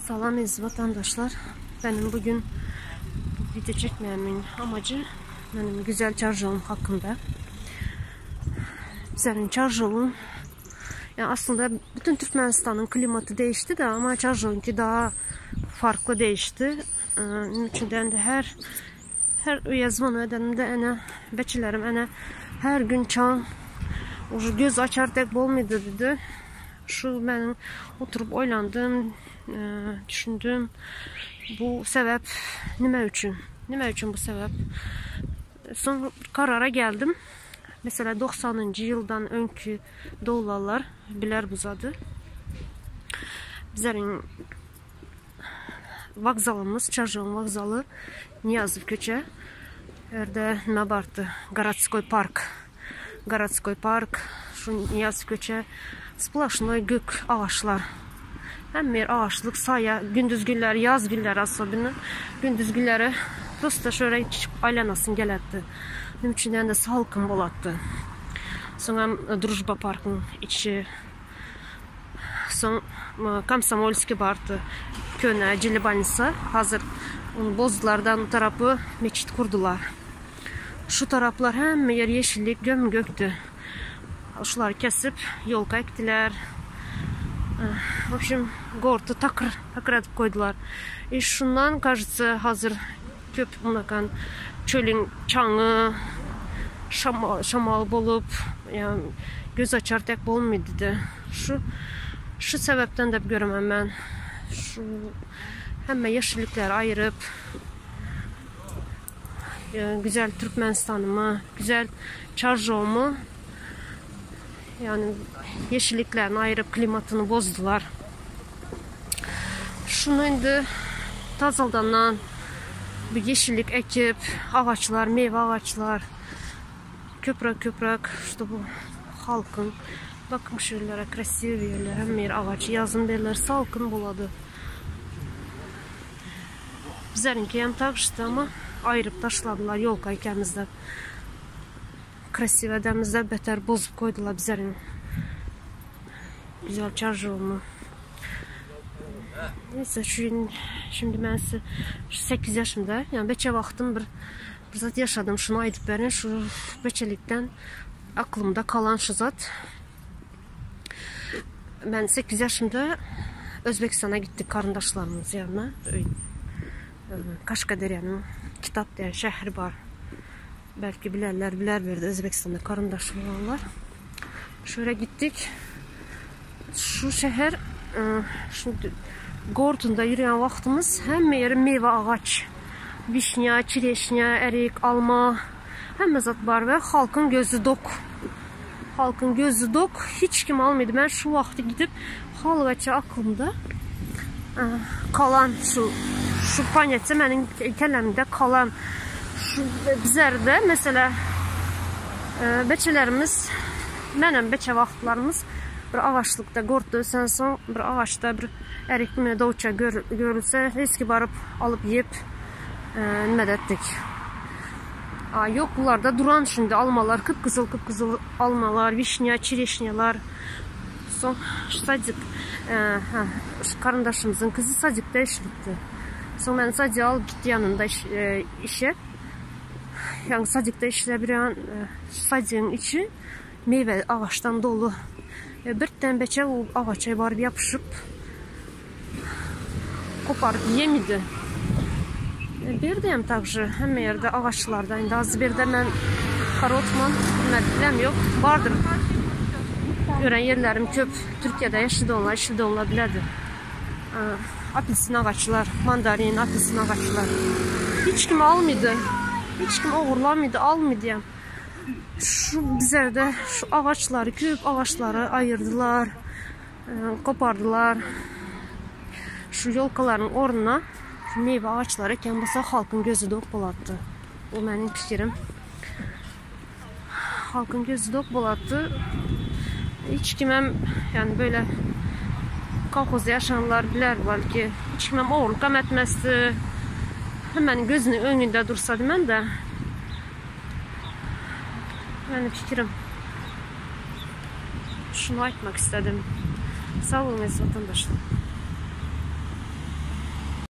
Salam eziz vatandaşlar. Benim bugün video çekmemin amacı benim güzel Çarjolum hakkında. Bizlerin Çarjolum yani aslında bütün Türkmenistan'ın klimatı değişti de ama Çarjolunki daha farklı değişti. Ee, de her her yazman ödenimde ene beçilerim ene her gün çan göz açar tek bolmaydı dedi. Şu benim oturup oylandım, e, düşündüm. Bu sebep nime üçün? Nime üçün bu sebep? Son karara geldim. Mesela 90. yıldan önkü dolarlar bilər buzadı. Bizlerin vokzalımız, Çarjol vokzalı Niyazov köçe. Yerdə nime bardı? Gorodskoy park. Gorodskoy park, şu Niyazov köçe splaşnoy gök ağaçlar. Hem bir ağaçlık saya gündüz günleri, yaz günleri aslında gündüz günleri prosta şöyle çıkıp aylanasın geletdi. Benim için de salkın bolattı. Sonra Drujba parkın içi. Son Komsomolski bardı. Köne Cilibanisa. Hazır onu bozdulardan tarafı meçit kurdular. Şu taraflar hem yer yeşillik göm göktü. Şuları kesip yolka ektiler. В общем, горты takır takır edip koydular. E şundan кажется hazır köp unakan çölün çaňy şamal, şamal bolup yani göz açar tek bolmaydı dedi. Şu şu sebepten de göremem ben. Şu hemme yeşillikleri ayırıp e, güzel Türkmenistan'ımı, güzel Çarjov'umu yani yeşilliklerini ayırıp klimatını bozdular. Şunu indi tazaldandan bir yeşillik ekip ağaçlar, meyve ağaçlar köprak köprak işte bu halkın bakın şöyle красивый yerler hem bir ağaç yazın berler salkın boladı. Bizlerinki hem takıştı ama ayırıp taşladılar yolka ikemizde. Красиво edemizde beter bozup koydular bizlerin güzel çarjolumu. Neyse şu şimdi ben size 8 yaşımda yani beçe vaxtım bir bir zat yaşadım. Şunu aytıp verin. Şu beçelikten aklımda kalan şu zat. Ben 8 yaşımda Özbekistan'a gittik karındaşlarımız yanına. Kaşkaderya'nın kitap diyen şehri var. Belki bilerler, biler verdi Özbekistan'da karındaşım olanlar. Şöyle gittik. Şu şehir e, şimdi Gordon'da yürüyen vaxtımız hemme yeri meyve ağaç. Vişnya, çireşnya, erik, alma hemme zat var ve halkın gözü dok. Halkın gözü dok. Hiç kim almadı. Ben şu vakti gidip halvaçı aklımda e, kalan şu şu panyetsə mənim kəlləmdə kalan şu bizlərdə mesela e, beçələrimiz mənəm beçə vaxtlarımız bir ağaçlıqda qord döysən son bir ağaçda bir ərik mi dovça gör, görülsə riski barıb alıp yeyib e, nimə etdik. Aa, yok bunlarda duran şimdi almalar kıpkızıl kıpkızıl almalar, vişnya, çireşnyalar. Son sadik e, ha, karındaşımızın kızı sadikte işlikti. Son ben sadiği alıp gitti yanında iş, e, işe. Yani sadikte işle bir an e, sadiğin içi meyve ağaçtan dolu. E, bir tane beçe o ağaça varıp yapışıp koparıp yemidi. E, bir de также hemme yerde ağaçlarda. Indi az bir de ben karotman bilmem yok. Vardır. Gören yerlerim köp. Türkiye'de yaşadı onlar, işli onlar bilədir. Apelsin ağaçlar, mandarin, apelsin ağaçlar. Hiç kim almıydı. Hiç kim oğurlamıydı, almıydı yani. Şu bizlərdə şu ağaçları, köp ağaçları ayırdılar, e, kopardılar. Şu yolkaların ornuna meyve ağaçları eken bolsa halkın gözü dok bolatdı. O mənim fikrim. Halkın gözü dok bolatdı. Hiç kiməm yani böyle kolxozda yaşayanlar bilər belki hiç kiməm oğurluq etməzdi. Həmən gözünün önündə dursa mən də Mənim fikrim. Şunu aytmaq istədim. Sağ olun əziz vətəndaşlar.